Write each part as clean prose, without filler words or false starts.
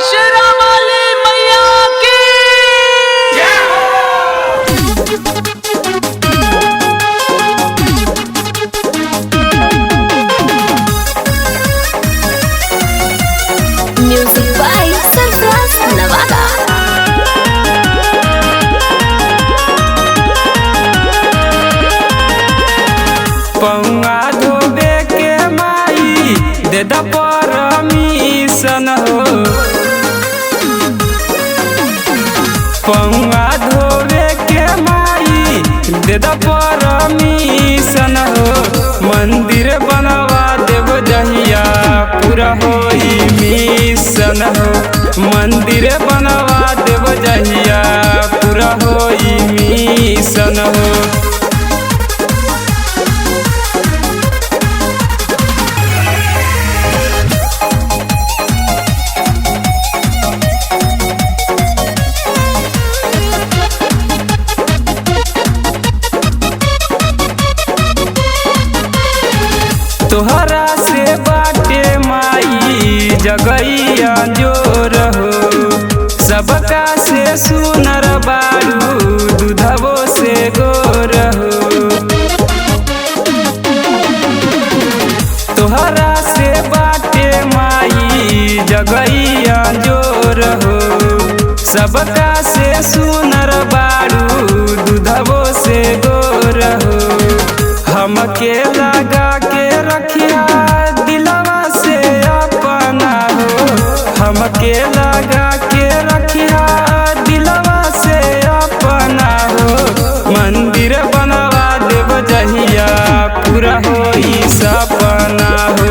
शेरावाली मैया की। Music by Sarfaraz Nawada. पौआ धोबे के माई दे द परमिशन हो। पौआ धोबे के माई दे द परमिशन हो। मंदिर बनवा देव जहिया पूरा होई मिशन हो। मंदिर बनवा देव जहिया पूरा होई मिशन हो। तोहरा से बाटे माई जगैया जोर हो। सबका से सुनर बारू दूधवो से गोर हो। तोहरा से बाटे माई जगैया जोर हो। सबका से सुनर बारू दूधवो से गोर हो। हमके लगा के रखिया दिलवा से अपना हो। हमके लगा के रखिया दिलवा से अपना हो। मंदिर बनवा देव जहिया पूरा होई सपना हो।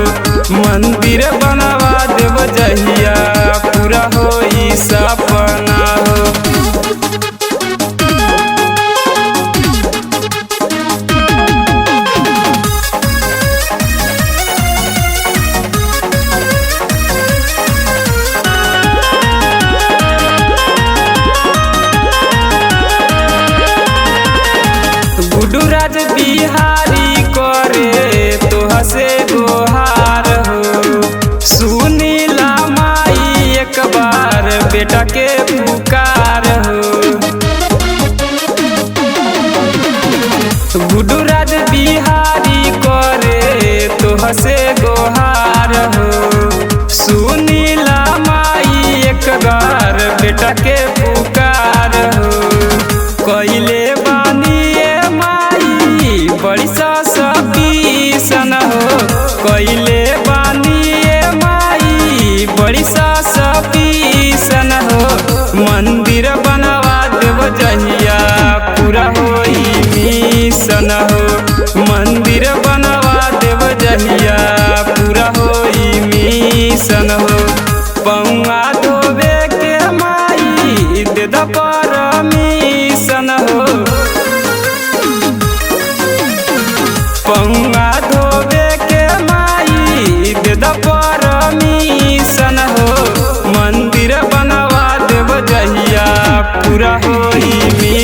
मंदिर बनवा देव जहिया पूरा होई सपना हो। गुडुराज बिहारी करे तोह से गोहार हो। सुनीला माई एक बार बेटा के पुकार हो। गुडुराज बिहारी करे तोह से गोहार हो। सुनीला माई एक बार बेटा के पुकार हो। कइले बानी ए माई बड़ी सपीसन हो। कइले बानी ए माई बड़ी सपीसन हो। मंदिर बनवा देव जहिया पूरा होई मिशन हो। मंदिर बनवा देव जहिया पूरा होई मिशन हो। पौआ धोबे के माई दे द परमिशन हो। पौआ धोबे के माई दे द परमिशन हो। मंदिर बनवा देव जहिया पूरा होई।